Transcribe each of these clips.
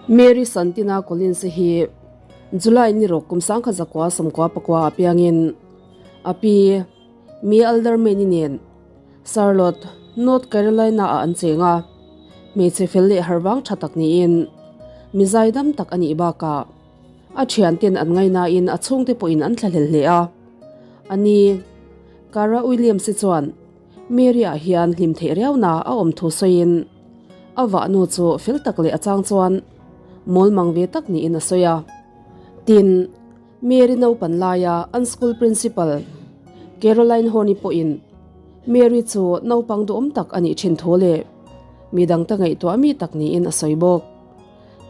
Mary Santina Collins hi July ni rawk kum 1994 ah piangin a pi Mi Alderman-i nen Charlotte, North Carolina ah an cheng a, hmeichhe fel leh harvang tha tak niin mi zaidam tak a nih bakah a thianten an ngaihnain a chhungte pawhin an thlahlel hle a. A ni, Cara Williams-i chuan Mary-ah hian hlim theih riauna a awm thu sawiin a vahnu chu fel tak leh a chang chuan mawlmang ve tak niin a sawi a. Tin, Mary naupan laia an school principal Caroline Horne pawhin Mary chu naupang duhawm tak a nih thin thu leh mi dangte ngaihtuah mi tak niin a sawi bawk.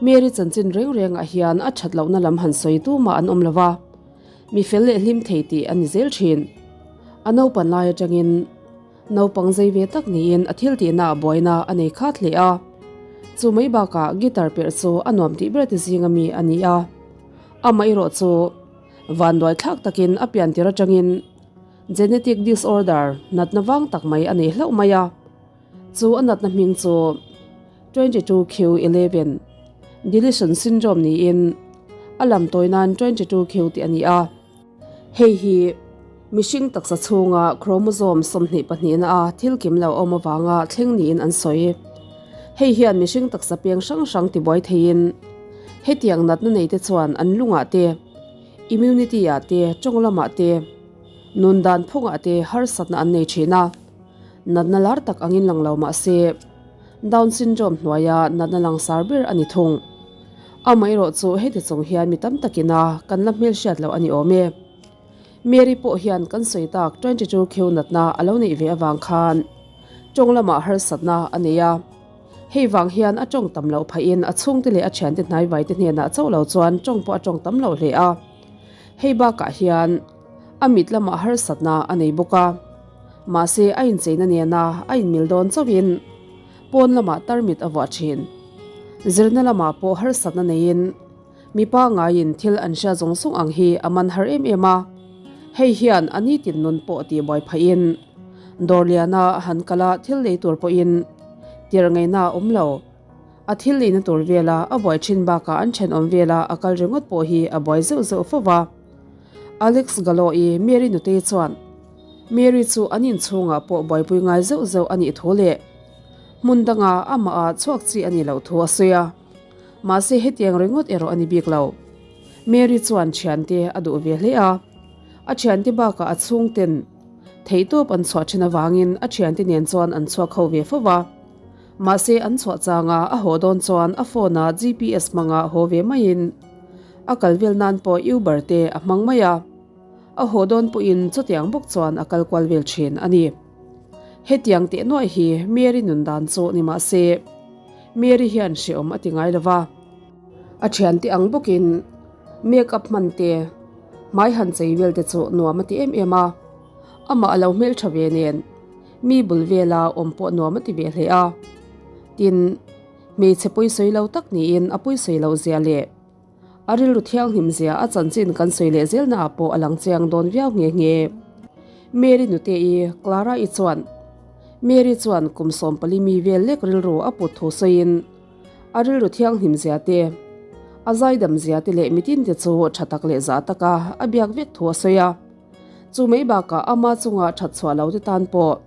Mary chanchin reng rengah hian a that lohna lam han sawi tumah an awm lo va, mi fel leh hlim thei tih a ni zel thin. A naupan lai atangin naupang zei ve tak niin a thil tihna ah buaina a nei khat hle a. Chu mai bakah guitar perh chu a nuam tih ber te zinga mi a ni a. Amaherawh chu vanduai thlak takin a pian tir atangin genetic disorder natna vang tak mai a nei hlauh mai a. Chu a natna hming chu 22q11 deletion syndrome niin a lam tawi nan 22q tih a ni a. Hei hi mihring taksa chhunga chromosome 22 na a thil kim lo awm avanga thleng niin an sawi. Hei hian mihring taksa peng hrang hrang tibuai theiin hetiang natna neite chuan an lungah te, immunity ah te, tawng lamah te, nun dan phungah te harsatna an nei thin a. Natna lar tak angin lang lo mah se, Down syndrome hnuaia natna langsar ber a ni thung. Amaherawh chu heti chung hian mi tam takin a kan la hmelhriat loh a ni awm e. Mary pawh hian kan sawi tak 22 Q natna a lo neih ve avang khan tawng lamah harsatna a nei a. Hei vang hian a tawng tam loh phahin a chhungte leh a thiante hnaivaite hnenah chauh lo chuan tawng pawh a tawng tam loh hle a. Hei bakah hian a mit lamah harsatna a nei bawk a. Mahse a incheina nena a inmil dawn chauhin pawn lamah tarmit a vuah thin. Zirna lamah pawh harsatna neiin mipa ngaiin thil an hria zawng zawng ang hi a man har em em a. Hei hian a nitin nun pawh tih buai phahin dawr liana han kal a thil lei tur pawhin tirh ngaihna a awm lo. A thil leina tur vela a buai thin bakah an thenawm vela a kal ringawt pawh hi a buai zeuh zeuh fo va. Alex Gallo-i Mary nutei chuan Mary chu an inchhungah pawh buaipui ngai zeuh zeuh a nih thu leh hmun danga amah chhuak chi a nih loh thu a sawi a. Mahse hetiang ringawt erawh a ni bik lo. Mary chuan thiante a duh ve hle a. A thiante bakah a chhungten theihtawp an chhuah thin avangin a thiante nen chuan an chhuak ho ve fo va. Mahse an chhuah changa a haw dawn chuan a phone a GPS hmanga haw ve maiin a kal vel nan pawh Uber te a hmang mai a. A haw dawn pawhin chutiang bawk chuan a kal kual vel thin a ni. Hetiang teh nuaih hi Mary nun dan chu ni mah se, Mary hian hrehawm a ti ngai lo va. A thiante ang bawkin make up hman te, hmai han chei vel te chu nuam a ti em em a. Amah a lo hmeltha ve nen mi bul vela awm pawh nuam a ti ve hle a. Tin, hmeichhe pawisawi lo tak niin a pawisawi loh zia leh A rilru thianghlim zia a chanchin kan sawi leh zelna ah pawh a lang chiang dawn viau nghe nghe. Mary nute-i Clara-i chuan Mary chuan kum 14 mi vel lek rilru a put thu sawiin a rilru thianghlim zia te, a zaidam zia te leh mitin te chu tha tak leh zah taka a biak vek thu a sawi a. Chu mai bakah ama chunga that chhuah lo te tan pawh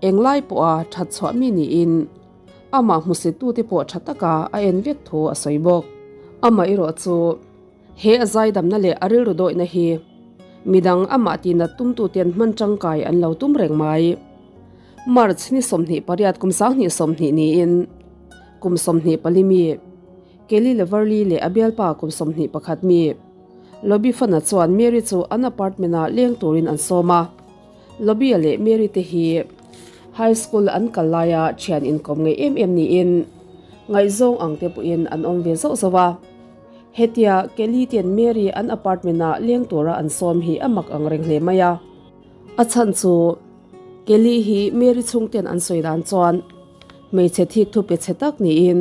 englai pawha that chhuah mi niin Amah hmusittute pawh tha taka a en vek thu a sawi bawk. Amaherawh chu he a zaidamna leh a rilru dawihna hi midang amah tihnat tumtuten hman tangkai an lo tum reng mai. March ni 28 kum 2020 niin kum 24 mi Kelly Leverly leh a bialpa kum 21 mi Lobby Fana chuan Mary chu an apartment-ah leng turin an sawm a. Lobby-a leh Mary te hi high school an kal laia thian inkawm ngei em em niin ngaihzawng ang te pawhin an awm ve zauh zauh a. Hetia Kelly ten Mary an apartment-ah leng tura an sawm hi a mak ang reng hle mai a. A chhan chu Kelly hi Mary chhungten an sawi dan chuan hmeichhe thik thu pe chhe tak niin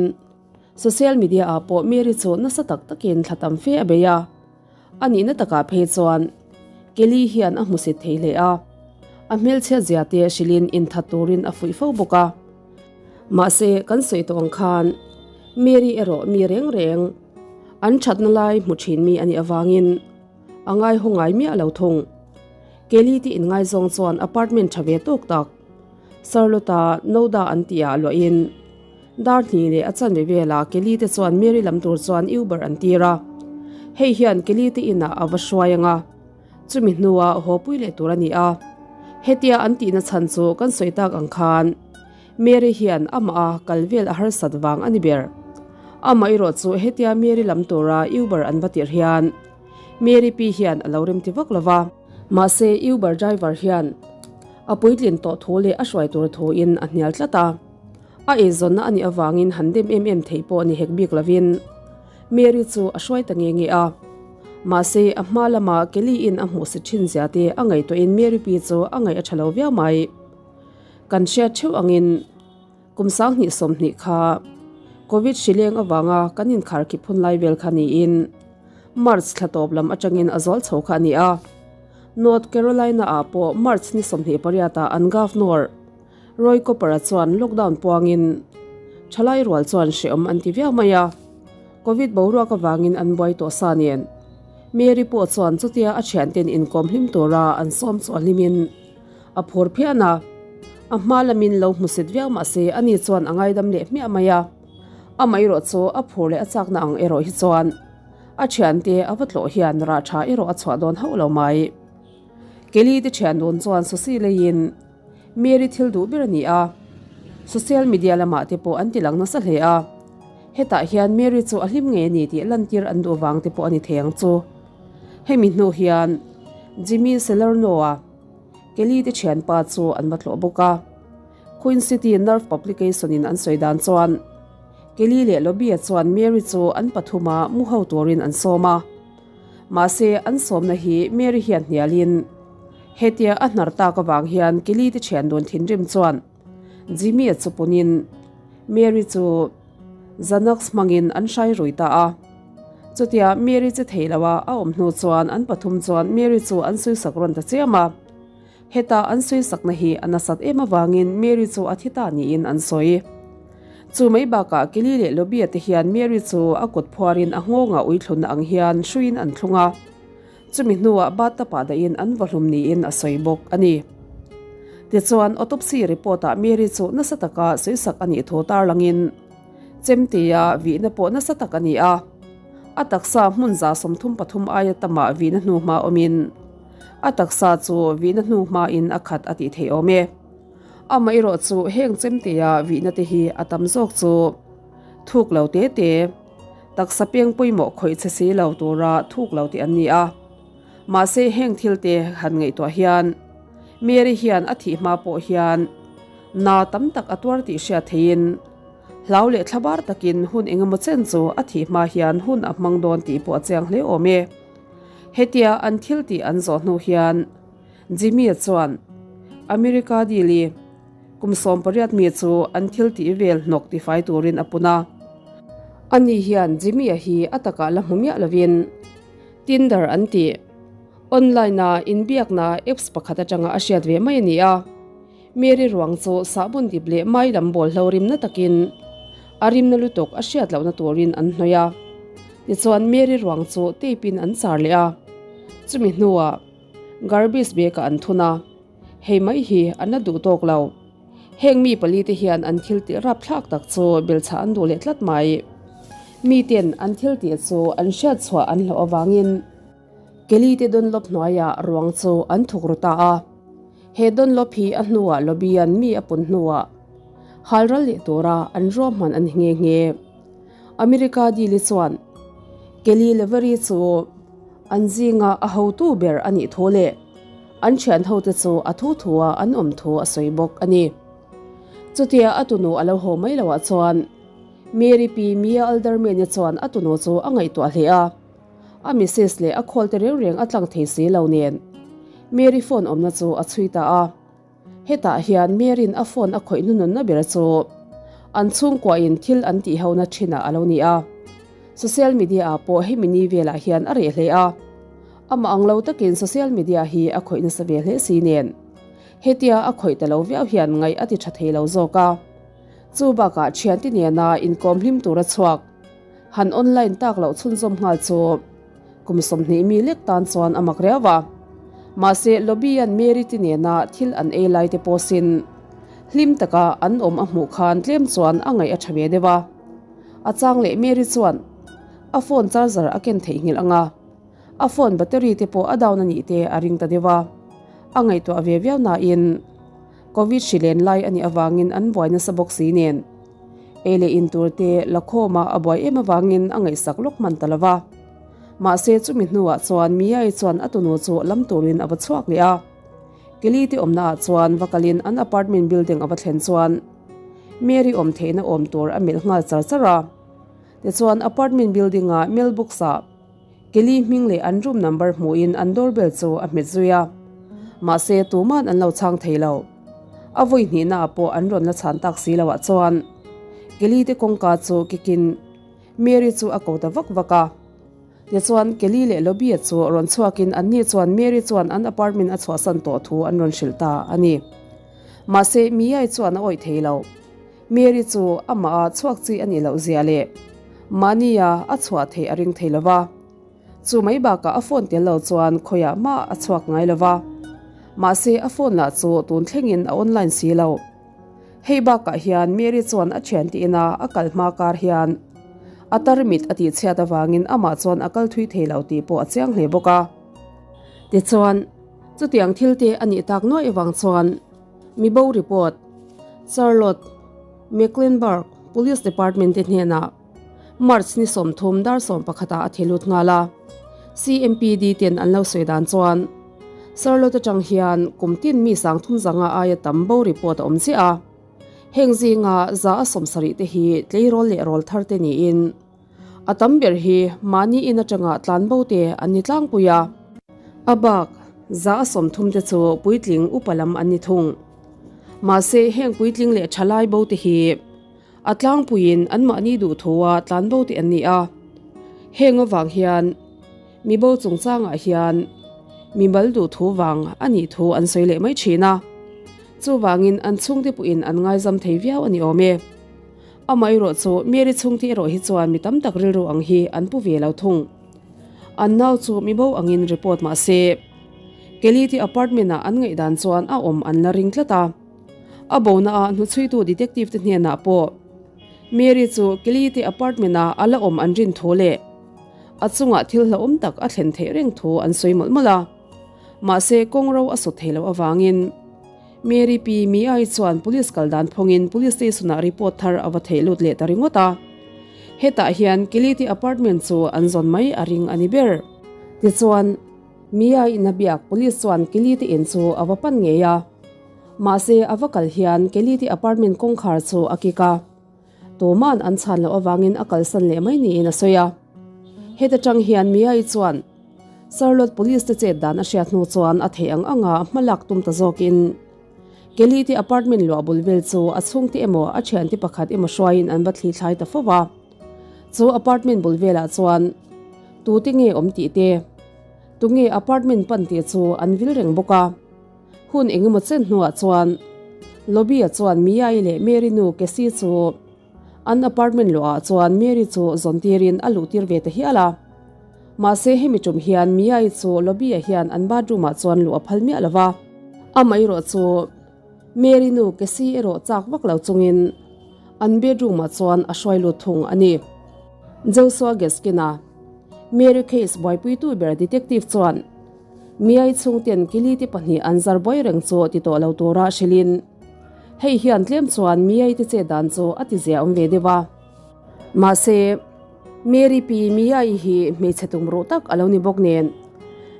social media-ah pawh Mary chu nasa tak takin thla tam fe a bei a. A nihna takah phei chuan Kelly hian a hmusit thei hle a, a hmelchhiat zia te hrilhin inthat turin a fuih fo bawk a. Mahse, kan sawi tawh ang khan Mary erawh mi reng reng an thatna lai hmu thin mi a nih avangin a ngaihaw ngai miah lo thung. Kelly te inngaizawng chuan apartment tha ve tawk tak Charlotte-a Noda an tihah luahin dar hnih leh a chanve velah Kelly te chuan Mary lam tur chuan Uber an tir a. Hei hian Kelly te inah a va hruai ang a. Chumi hnuah haw pui leh tur a ni a, hetia an tihna chhan chu kan sawi tak ang khan Mary hian amah a kal vel a harsat vang a ni ber. Amah erawh chu hetia Mary lam tura Uber an va tirh hian Mary pi hian a lo remti vak lo va. Mahse Uber driver hian a puitlin tawh thu leh a hruai tur thuin a hnial tlat a, a eizawnna a nih avangin han dem em em theih pawh ni hek bik lovin Mary chu a hruai ta nge nge a. Mahse, a hma lama Kelly-in a hmuh si thin zia te a ngaihtuahin Mary pi chu a ngaih a tha lo viau mai. Kan hriat theuh angin kum 2020 kha Covid hrileng avanga kan inkharkhip hun lai vel kha niin March thla tawp lam atangin a zual chho kha a ni a. North Carolina-ah pawh March ni 28 ah an Governor Roy Cooper-a chuan lockdown puangin thalai rual chuan hrehawm an ti viau mai a. Covid boruak avangin an buai tawh sa nen. Mary pawh chuan chutia a thianten inkawm hlim tura an sawm chu a hlimin a phur phian a. A hma lamin lo hmusit viau mah se ani chuan a ngaidam leh hmiah mai a. Amaherawh chu a phur leh a chakna ang erawh hi chuan a thiante a va tlawh hian rah tha erawh a chhuah dawn hauh lo mai. Kelly te thian dun chuan Susie leiin Mary thil duh ber a ni a, social media lamah te pawh an ti lang nasa hle a. Hetah hian Mary chu a hlim ngei a ni tih lantir an duh vang te pawh a ni thei ang chu. Hemi hnu hian Jimmy Salerno-a, Kelly te thianpa chu an va tlawh bawk a. Queen City Nerve Publication-in an sawi dan chuan Kelly leh Lobby-a chuan Mary chu an pathuma mu ho turin an sawm a. Mahse, an sawmna hi Mary hian hnialin hetia a hnar tak avang hian Kelly te thian dun thinrim chuan Jimmy-a chu punin Mary chu Xanax hmangin an hrai rui ta a. Chutia Mary che thei loa a awm hnu chuan an pathum chuan Mary chu an sawisak rawn ta chiam a. Heta an sawisakna hi a nasat em avangin Mary chu a thi ta niin an sawi. Chu mai bakah Kelly leh Lobby-a te hian Mary chu a kut phuarin a nghawngah uithlunna ang hian hruiin an thlung a. Chumi hnuah bathtub-ah dahin an va hlum niin a sawi bawk a ni. Tichuan, autopsy report-ah Mary chu nasa taka sawisak a nih thu tarlangin chemtea vihna pawh nasa tak a ni a. A taksa hmun 33 aia tamah vihna hnuhma awmin a taksa chu vihna hnuhmain a khat a tih theih awm e. Amaherawh chu heng chemtea vihna te hi a tam zawk chu thuk lo te te. Taksa peng pawimawh khawih che si lo tura thuk lo tih an ni a. Mahse heng thil te han ngaihtuah hian Mary hian a thih hma pawh hian na tam tak a tuar tih hriat theihin hlau leh thlabar takin hun engemaw chen chu a thih hma hian hun a hmang dawn tih pawh a chiang hle awm e. Hetia an thil tih an zawh hnu hian Jimmy-a chuan America dili Kum 18 mi chu an thil tih vel hnawk tifai turin a pun a. Ani hian Jimmy-a hi a takah la hmu miah lovin Tinder an tih online-a inbiakna apps pakhat atanga a hriat ve mai a ni a. Mary ruang chu sahbawn dip leh mai lam bawl hlo rimna takin a rimna lutuk a hriat lohna turin an hnawih a. Tichuan Mary ruang chu tape-in an char leh a. Chumi hnuah garbage bag-ah an thun a. Hei mai hi an la duh tawk lo. Heng mi palite hian an thil tih rapthlak tak chu belchhah an duh leh tlat mai. Miten an thil tih chu an hriat chhuah an hlauh avangin Kelly te Dunlop hnuaiah ruang chu an thuk ru ta a. He Dunlop hi a hnuah Lobby-a'n mi a pun hnuah halral leh tura an ruahman a ni nghe nghe. America dili chuan Kelly Lavery chu An zinga a hotu ber a nih thu leh an thian hote chu a thu thua an awm thu a sawi bawk a ni. Chutia a tunu a lo haw mai loah chuan Mary pi Mia Alderman-i chuan a tunu chu a ngaihtuah hle a, a missus leh a khawl te reng reng a tlang thei si lo nen Mary phone awmna chu a chhui ta a. Hetah hian Mary-in a phone a khawih hnununna ber chu an chhungkuain thil an tih hona thinah a lo ni a. Social media-ah pawh hemi ni velah hian a reh hle a. Amah ang lo takin social media hi a khawih nasa ve hle si nen hetia a khawih ta lo viau hian ngaih a ti tha thei lo zawk a. Chu bakah thiante nena inkawm hlim tura chhuak han online tak loh chhunzawm nghal chu kum 20 mi lek tan chuan a mak riau a. Mahse Lobby-a'n Mary te nena thil an ei lai te pawhin hlim taka an awm a hmuh khan tlem chuan a ngaih a tha ve deuh a. A chang leh Mary chuan a phone charger a ken theihnghilh ang a, a phone battery te pawh a down a nih te a ring ta deuh a. A ngaihtuah ve viau nain Covid hri len lai a nih avangin an buai nasa bawk si nen. Ei leh in tur te la khawma a buai em avangin a ngaihsak lawk hman ta lo va. Mahse chumi hnuah chuan Mia-i chuan a tunu chu lam turin a va chhuak leh a. Kelly te awmna ah chuan va kalin an apartment building a va thlen chuan Mary awm theihna awm tur a melh nghal char char a. Tichuan apartment building a mailbox ah Kelly hming leh an room number hmuhin an doorbell chu a hmet zui a. Mahse tuman an lo chhang thei lo. A vawi hnihna ah pawh an rawn la chhan tak si lo ah chuan Kelly te kawngka chu kikin Mary chu a ko ta vak vak a. Tichuan Kelly leh Lobby-a chu rawn chhuakin anni chuan Mary chuan an apartment a chhuahsan tawh thu an rawn hrilh ta a ni. Mahse Mia-i chuan a awih thei lo. Mary chu amah a chhuak chi a nih loh zia leh mahnia a chhuah theih a ring thei lo va. Chu mai bakah a phone tel lo chuan khawiah mah a chhuak ngai lo va. Mahse a phone lah chu tun thlengin a online si lo. Hei bakah hian Mary chuan a thian te ina a kal hma kar hian a tarmit a tihchhiat avangin amah chuan a kal thui thei lo tih pawh a chiang hle bawk a. Tichuan, chutiang thil te a nih tak nuaih avang chuan Mibo report, Charlotte, Mecklenburg Police Department te hnenah March ni 30 dar 11 ah a thi lut nghal a. CMPD ten an lo sawi dan chuan Charlotte atang hian kum tin mi sangthum zanga aia tam bo report a awm chiah a. Heng zinga za a 70 te hi tleirawl leh rawl thar te niin a tam ber hi mahni in atanga tlan bo te an ni tlangpui a. A bak za a 30 te chu puitling upa lam an ni thung. Mahse heng puitling leh thalai bo te hi a tlangpuiin an mahni duh thua tlan bo te an ni a. Heng avang hian mi bo chungchangah hian mi mal duh thu vang a nih thu an sawi leh mai thin a. Chuvangin an chhungte pawhin an ngaizam thei viau a ni awm e. Amaherawh chu Mary chhungte erawh hi chuan mi tam tak rilru ang hi an pu ve lo thung. An nau chu mi bo angin report mah se, Kelly te apartment ah an ngaihdan chuan a awm an la ring tlat a. A bona ah hnuchhuitu detective te hnenah pawh Mary chu Kelly te apartment ah a la awm an rin thu leh a chungah thil hlauhawm tak a thlen theih reng thu an sawi mawlh mawlh a. Mahse kawng ro a sawt thei loh avangin Mary pi Mia-i chuan police kal dan phawngin police station ah report thar a va theih lut leh ta ringawt a. Hetah hian Kelly te apartment chu an zawn mai a ring a ni ber. Tichuan, Mia-i in a biak police chuan Kelly te in chu a va pan ngei a. Mahse a va kal hian Kelly te apartment kawngkhar chu a kik a. Tuma'n an chhan loh avangin a kalsan leh mai niin a sawi a. Heta tang hian Mia-i chuan Charlotte Police te chet dan a hriat hnu chuan a theih ang anga hma lak tum ta zawkin Kelly te apartment luah bul vel chu a chhungte emaw a thiante pakhat emaw hruaiin an va thli thlai ta fo va. Chu apartment bul velah chuan tute nge awm tih te, tunge apartment pan tih chu an vil reng bawk a. Hun engemaw chen hnuah chuan Lobby-a chuan Mia-i leh Mary nu Cassie chu an apartment luahah chuan Mary chu zawn tirin a luh tir ve ta hial a. Mahse hemi tum hian Mia-i chu Lobby-a hian an bathroom-ah chuan luh a phal miah lo va. Amaherawh chu Mary nu Cassie erawh chak vak lo chungin an bedroom-ah chuan a hruai lut thung a ni. Joshua Gaskin-a Mary case buaipuitu ber detective chuan Miai chhungten Kili te pahnih an zar buai reng chu ti tawh lo tura hrilhin hei hian tlem chuan Miai te chet dan chu a ti zia awm ve deuh a. Mahse, Mary pi Miai hi hmeichhe tum ruh tak a lo ni bawk nen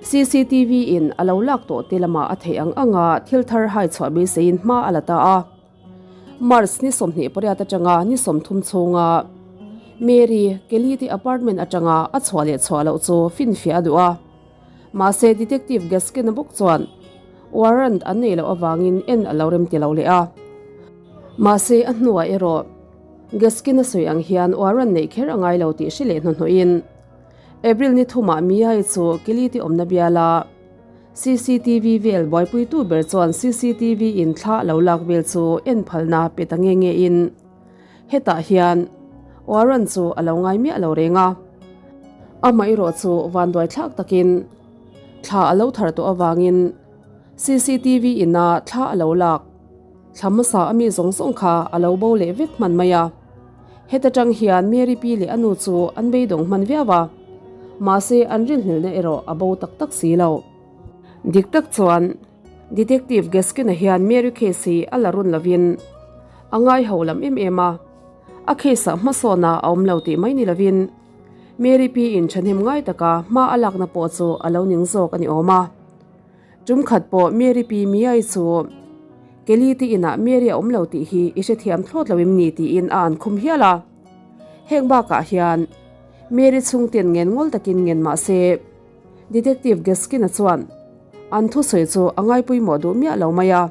CCTV in a lo lak tawh te lamah a theih ang anga thil thar hai chhuah beiseiin hma a la ta a. March ni 28 atanga ni 30 chhunga Mary Kelly te apartment atanga a chhuah leh chhuah loh chu finfiah a duh a. Mahse Detective Gaskin-a bawk chuan warrant an neih loh avangin en a lo rem ti lo leh a. Mahse a hnuah erawh Gaskin-a sawi ang hian warrant neih kher a ngai lo tih hre leh hnuhnawhin April ni thumah Mia-i chu Kiliti awmna biala CCTV vel buaipuitu ber chuan CCTV in thla a lo lak vel chu en phalna pe ta nge nge in. Hetah hian warrant chu a lo ngai miah lo reng a. Amaherawh chu vanduai thlak takin thla a lo thar tawh avangin CCTV ina thla a lo lak thla hmasa a mi zawng zawng kha a lo bo leh vek hman mai a. Heta tang hian Mary pi leh a nu chu an beidawng hman viau a, mahse an rinhlelhna erawh a bo tak tak si lo. Dik tak chuan Detective Gaskin-a hian Mary case hi a la run lovin a ngai ho lam em em a, a case-ah hmasawnah a awm lo tih mai ni lovin Mary pi in thahnem ngai taka hma a lakna pawh chu a lo ning zawk a ni awm a. Tum khat pawh Mary pi Miai chu Kelly te inah Mary a awm lo tih hi i hrethiam thlawt lo em ni tiin a an khum hial a. Heng bakah hian Mary chhungten ngen ngawl takin ngen mah se Detective Gaskin-a chuan an thusawi chu a ngaipawimawh duh miah lo mai a,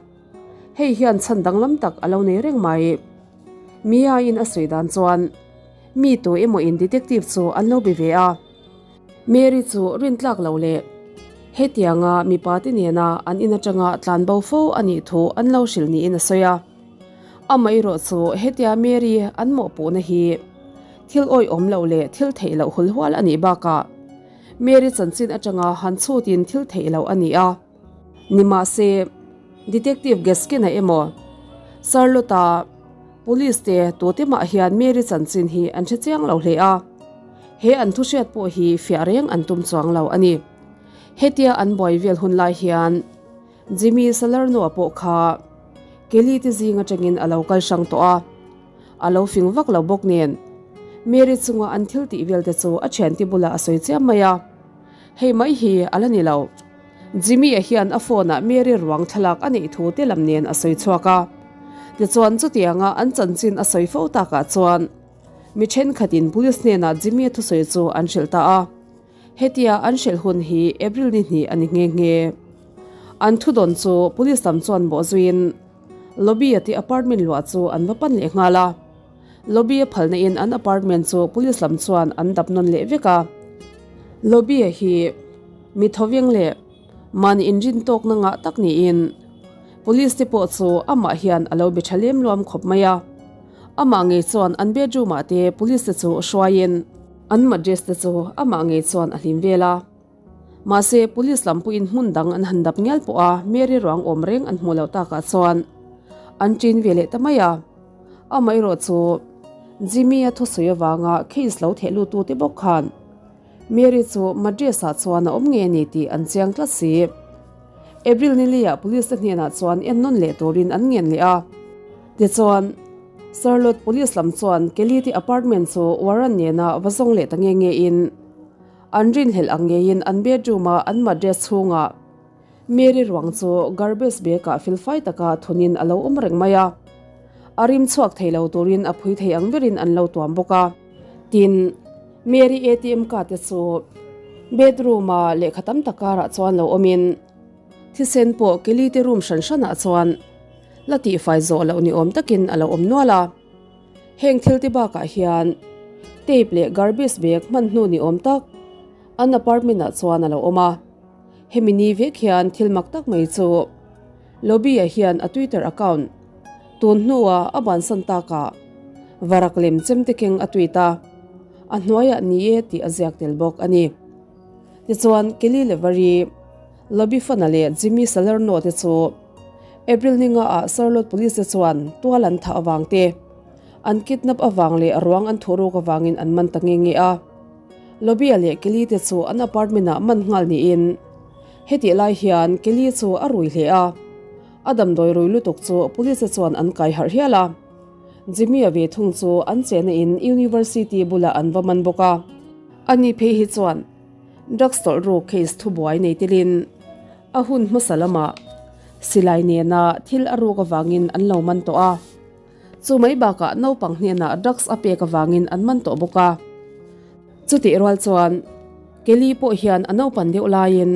hei hian chhan danglam tak a lo nei reng mai. Mia-in a sawi dan chuan mi tu emawin detective chu an lo be ve a, Mary chu rintlak lo leh hetianga mipa te nena an in atanga tlan bo fo a nih thu an lo hrilh niin a sawi a. Amaherawh chu hetia Mary an mawhpuhna hi thil awihawm loh leh thil theih loh hulhual a nih bakah Mary chanchin atanga han chhutin thil theih loh a ni a. Nimahse, Detective Gaskin-a emaw, Charlotte-a Police te tute mah hian Mary chanchin hi an hre chiang lo hle a. He an thu hriat pawh hi fiah reng an tum chuang lo a ni. Hetia an buai vel hun lai hian Jimmy Salerno-a pawh kha Kelly te zing atangin a lo kal hrang tawh a. A lo fing vak lo bawk nen Mary chunga an thil tih vel te chu a thiante bulah a sawi chiam mai a. Hei mai hi a la ni lo. Jimmy-a hian a phone-ah Mary ruang thlalak a neih thu te lam nen a sawi chhuak a. Tichuan chutianga an chanchin a sawi fo takah chuan mi thenkhatin police hnenah Jimmy-a thusawi chu an hrilh ta a. Hetia an hrilh hun hi April ni hnih a ni nghe nghe. An thudawn chu police lam chuan bawhzuiin Lobby-a te apartment luah chu an va pan leh nghal a. Lobby-a phalna in an apartment chu police lam chuan an dap nawn leh vek a. Lobby-a hi mi thawveng leh mahni inrin tawkna ngah tak niin police te pawh chu amah hian a lo be tha lem luam khawp mai a. Amah ngei chuan an bedroom ah te police te chu hruaiin an mattress te chu amah ngei chuan a hlim vel a. Mahse, police lam pawhin hmun dang an han dap ngial pawh a, Mary ruang awm reng an hmuh loh takah chuan an ṭin ve leh ta mai a. Amaherawh chu Jimmy-a thusawi avanga case lo theh luttute bawk khan Mary chu Madras-ah chuan a awm ngei a ni tih an chiang tlat si. April ni liah police te hnenah chuan en nawn leh turin an ngen leh a. Tichuan, Charlotte police lam chuan Kelly te apartment chu warrant nena va zawng leh ta nge ngein, An rinhlelh ang ngeiin an bedroom-a an mattress chhungah Mary ruang chu garbage bag-ah felfai taka thunin a lo awm reng mai a. A rim chhuak thei lo turin a phui thei ang berin an lo tuam bawk a. Tin, Mary ATM card te chu bedroom-a lehkha tam tak karah chuan lo awmin thisen pawh Kelly te room hran hranah chuan la tihfai zawh loh ni awm takin a lo awm nual a. Heng thil te bakah hian tape leh garbage bag hman hnu ni awm tak an apartment ah chuan a lo awm a. Hemi ni vek hian thil mak tak mai chu Lobby-a hian a Twitter account tun hnua a bansan takah varak lem chem te keng a tweet a, a hnuaiah ni e tih a ziak tel bawk a ni. Tichuan Kelly Levery, Lobby Fana leh Jimmy Salerno te chu April ni nga ah Charlotte Police te chuan tual an thah avang te, an kidnap avang leh ruang an thuh ruk avangin an man ta nge nge a. Lobby-a leh Kelly te chu an apartment ah man nghal niin hetih lai hian Kelly chu a rui hle a, a damdawi rui lutuk chu Police te chuan an kai harh hial a. Jimmy-a ve thung chu an chehna in University bulah an va man bawk a. Ani phei hi chuan drugs tawlh ruk case thubuai nei telin A hun hmasa lamah silai nena thil a ruk avangin an lo man tawh a. Chu mai bakah naupang hnenah drugs a pek avangin an man tawh bawk a. Chutih rual chuan Kelly pawh hian a naupan deuh laiin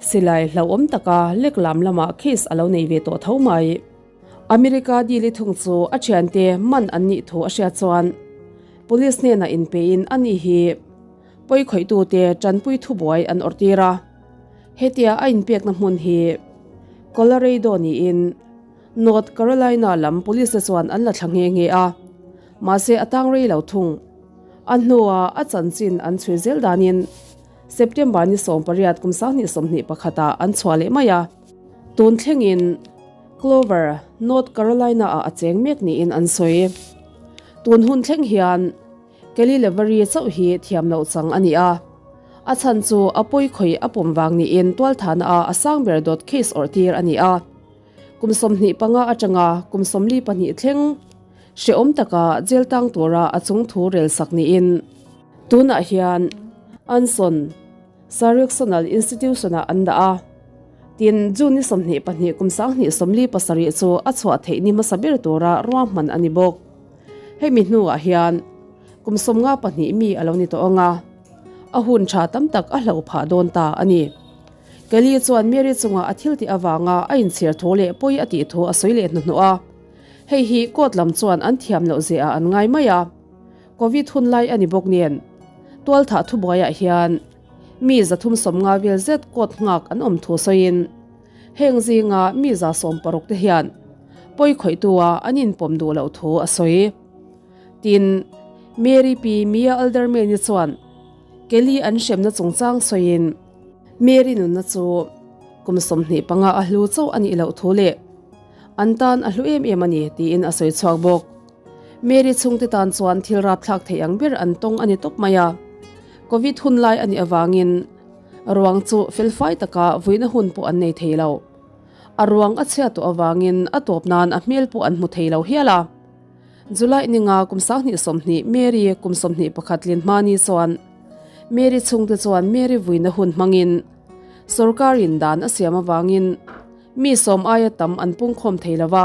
silai hlauhawm taka lek lam lamah case a lo nei ve tawh tho mai. America dili thung chu a thiante man an nih thu a hriat chuan police hnenah inpein ani hi pawikhawih-tute tanpui thubuai an awrhtir a. Hetia a inpekna hmun hi Colorado niin North Carolina lam police te chuan an la thla nghe nghe a. Mahse a tang rei lo thung. A hnua a chanchin an chhui zel danin September ni 18 kum 2021 ah an chhuah leh mai a. Tun thlengin Clover, North Carolina ah a cheng mek niin an sawi. Tun hun thleng hian Kelly Levery chauh hi thiam loh chang a ni a. A chhan chu a pawi khawih a pawm vang niin tualthahna ah a sang ber dawt case awrh tir a ni a. Kum 25 atanga kum 42 thleng hrehawm taka jail tang tura a chung thu rel sak niin tunah hian Anson Correctional Institution-ah an dah a. Tin, June ni 22 kum 2027 chu a chhuah theih ni hmasa ber tura ruahman a ni bawk. Hemi hnuah hian kum 52 mi a lo ni tawh ang a, a hun tha tam tak a hloh phah dawn ta a ni. Kelly chuan Mary chunga a thil tih avanga a inchhir thu leh pawi a tih thu a sawi leh hnuhnawh a. Hei hi court lam chuan an thiam loh zia ah an ngai mai a. Covid hun lai a ni bawk nen tualthah thubuaiah hian mi 350 vel zet court nghak an awm thu sawiin heng zinga mi 160 te hian pawi khawihtua an inpawm duh loh thu a sawi. Tin, Mary Pi Mia Alderman-i chuan Kelly an hremna chungchang sawiin Mary nunna chu kum 25 a hlu chauh a nih loh thu leh an tan a hlu em em a ni tiin a sawi chhuak bawk. Mary chhungte tan chuan thil rapthlak thei ang ber an tawng a ni tawp mai a. Covid hun lai a nih avangin ruang chu felfai taka vuina hun pawh an nei thei lo. A ruang a chhia tawh avangin a tawp nan a hmel pawh an hmu thei lo hial a. July ninga kum 2020 Mary kum 21 lin hma ni chuan Mary chhungte chuan Mary vuina hun hmangin sorkarin dan a siam avangin mi sawm aia tam an pungkhawm thei lo va.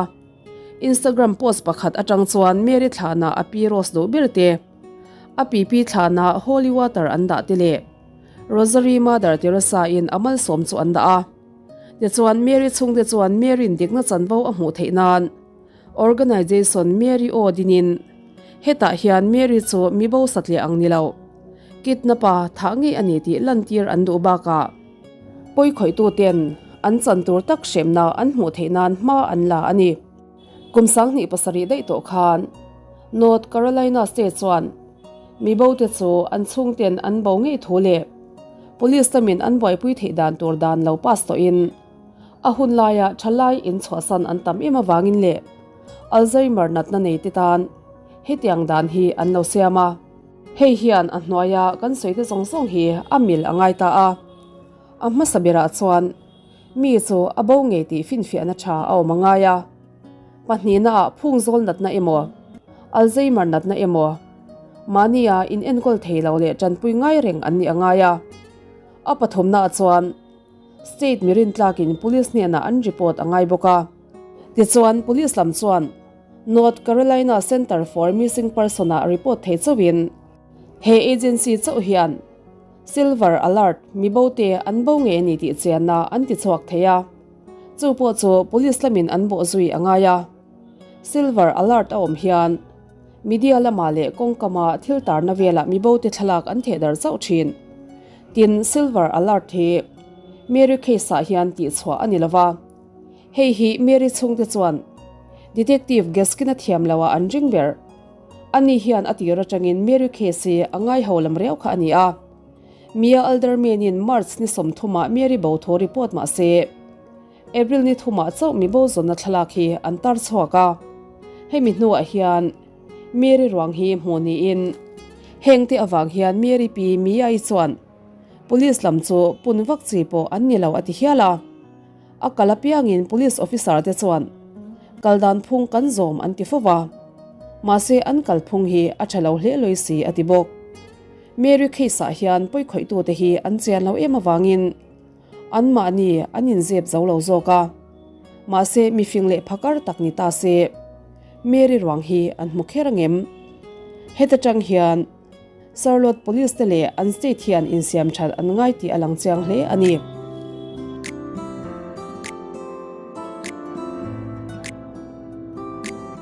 Instagram post pakhat atang chuan Mary thlana a pi Rose duh ber te, a pi pi thlana holy water an dah te leh Rosary Mother Teresa in a malsawm chu an dah a. Tichuan Mary chhungte chuan Mary'n dikna chanvo a hmuh theih nan Organization Mary aw dinin hetah hian Mary chu mi bo satliah ang ni lo, kidnap-a thah ngei a ni tih lantir an duh bakah pawi khawihtu ten an chan tur tak hremna an hmuh theih nan hma an la a ni. Kum 2007 daih tawh khan North Carolina State chuan mi bo te chu an chhungten an bo ngei thu leh police lamin an buaipui theih dan tur dan lo pass tawhin a hun laia thalai inchhuahsan an tam em avangin leh Alzheimer natna nei te tan hetiang dan hi an lo siam a. Hei hian a hnuaia kan sawi te zawng zawng hi a mil a ngai ta a. A hmasa berah chuan mi chu a bo ngei tih finfiahna tha a awm a ngai a. Pahnihnaah phungzawl natna emaw, Alzheimer natna emaw, mahnia inenkawl thei lo leh tanpui ngai reng an nih a ngai a. A pathumnaah chuan State mi rintlakin Police hnenah an report a ngai bawk a. Tichuan Police lam chuan North Carolina Center for Missing Person-ah report thei chauhin he agency chauh hian Silver Alert mi bo te an bo ngei a ni tih chianna an ti chhuak thei a. Chu pawh chu Police lamin an bawh zui a ngai a. Silver Alert a awm hian media lamah leh kawngkama thil tarna velah mi bo te thlalak an theh dar chauh thin. Tin, Silver Alert hi Mary case-ah hian tihchhuah a ni lova. Hei hi Mary chhungte chuan Detective Gaskin-a thiam loah an ring ber. Ani hian a tir atangin Mary case hi a ngaiho lam riau kha a ni a. Mia Alderman-in March ni 30 ah Mary bo thu report mah se, April ni 3 ah chauh mi bo zawnna thlalak hi an tar chhuak a. Hemi hnuah hian Mary ruang hi hmuh niin hengte avang hian Mary pi Mia-i chuan Police lam chu pun vak chi pawh an ni lo a ti hial a. A kal apiangin Police officer te chuan kal dan phung kan zawm an ti fo va, mahse an kal phung hi a tha lo hle lawi si a ti bawk. Mary case ah hian pawikhawih tute hi an chian lo em avangin anmahni an inzep zo lo zawk a, mahse mifing leh phakar tak ni ta se Mary ruang hi an hmu kher angem? Heta tang hian Charlotte Police te leh an state hian insiam that an ngai tih a lang chiang hle a ni.